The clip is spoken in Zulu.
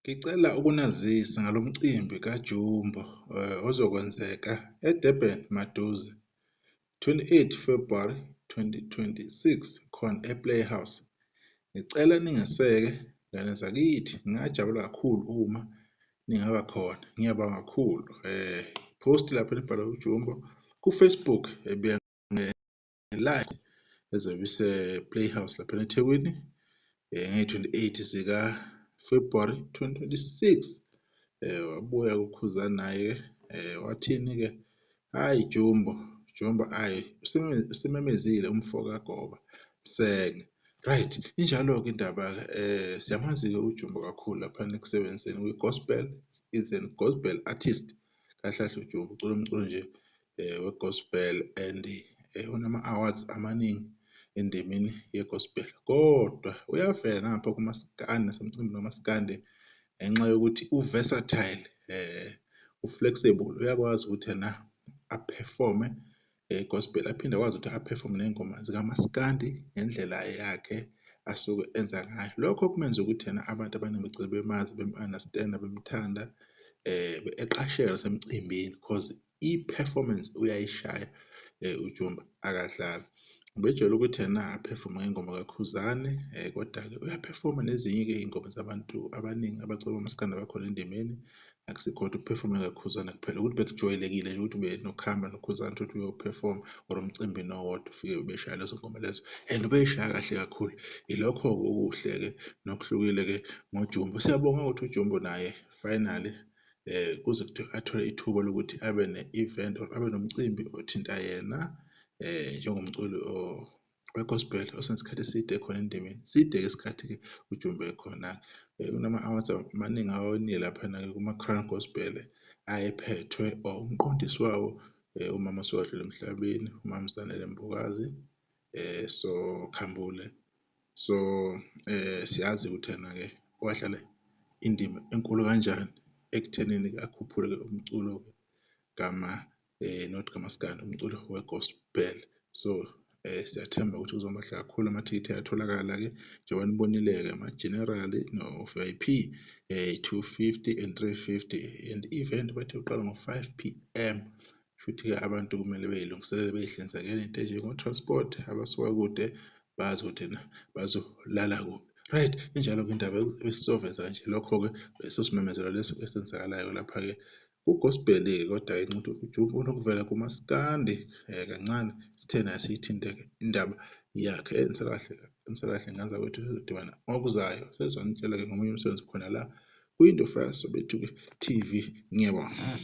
Ngicela ukunazisa ngalo mcimbi kaJumbo ozokwenzeka eDurban maduze, 28 February 2026, khona e-Playhouse. Ngicela ningeseke ngane zakithi, ngingajabula kakhulu uma ningaba khona. Ngiyabonga kakhulu. Post lapho nibhale uJumbo ku-Facebook live ezobe ise-Playhouse laphana eThekwini ngeyi-28 zika-February 2026. Wabuya kuKhuzani naye-ke wathini-ke? Hhayi Jumbo, Jumbo ayi usimemezile umfo kaGoba Msenge. Right, injalo-ke indaba-ke siyamazi-ke uJumbo kakhulu laphana ekusebenzeni kwi-gospel, is a gospel artist. Kahle kahle uJumbo ucula umculo nje we-gospel and unama-awards amaningi endimeni ye-gospel. Kodwa uyavela nangapha kumaskandi nasemcimbini kamaskandi ngenxa yokuthi u-versatile, u-flexible, uyakwazi ukuthi ena a-perform-e gospel aphinde akwazi ukuthi a-perform-e ney'ngoma zikamaskandi ngendlela yakhe asuke enza ngayo. Lokho kumenza ukuthi ena abantu abaningi begcine bemazi, bemu-understand-a, bemthanda, eqasheka nasemcimbini cause i-performance uyayishaya uJumba akadlali. Ubejwayele ukuthi ena a-perform-e ngey'ngoma kaKhuzani kodwa-ke uya-perform-a nezinye-ke iy'ngoma zabantu abaningi abacula umaskandi abakhona endimeni. Akusikho ukuthi u-perform-e kaKhuzani kuphela, ukuthi bekujwayelekile nje ukuthi ubenokuhamba noKhuzani utholukuthi uyo-perform-a or emcimbini owodwa ufike beshaya lezo ngoma lezo and ubey'shaya kahle kakhulu. Ilokho-ke okuhle-ke nokuhlukile-ke ngoJumbo. Siyabonga ukuthi uJumbo naye finally kuze kuthiwe athole ithuba lokuthi abe ne-event or abe nomcimbi othinta yena njengomculi we-gospel osenesikhathi eside ekhona endimeni. Side-ke isikhathi-ke uJumbo ekhona. Kunama-awards amaningi awawinile laphana-ke kuma-Crown Gospel ayephethwe or umqondisi wawo umama osewadlula emhlabeni, uMama Sanele Mbokazi so Khambule. So siyazi ukuthi ena-ke wadlala indima enkulu kanjani ekuthenini-ke akhuphule-ke umculo kama not kamaskandi, umculo we-gospel. So siyathemba ukuthi kuzoba mahle kakhulu, amathikithi ayatholakala-ke njengoba nibonile-ke ama-general no-VIP 250 and 350 and i-event bathi uqala ngo-5 PM. Shuthi-ke abantu kumele bey'lungiselele bey'hlinzekele into enjengo-transport abasuka kude bazi ukuthi ena bazolala kuphi. Right, injalo-ke indaba besizoveza nje lokho-ke leso simemezelo leso esenzakalayo lapha-ke ku-gospel-ke kodwa-ke nxa uJumbo unokuvela kumaskandi kancane sithe naye siyithinte-ke indaba yakhe. Nisakahle, nisakahle ngane zakwethu, sizodibana ngokuzayo sezonitshela-ke ngomunye umsebenzi khona la kwiNdofaya Soweto-ke TV. Ngiyabonga.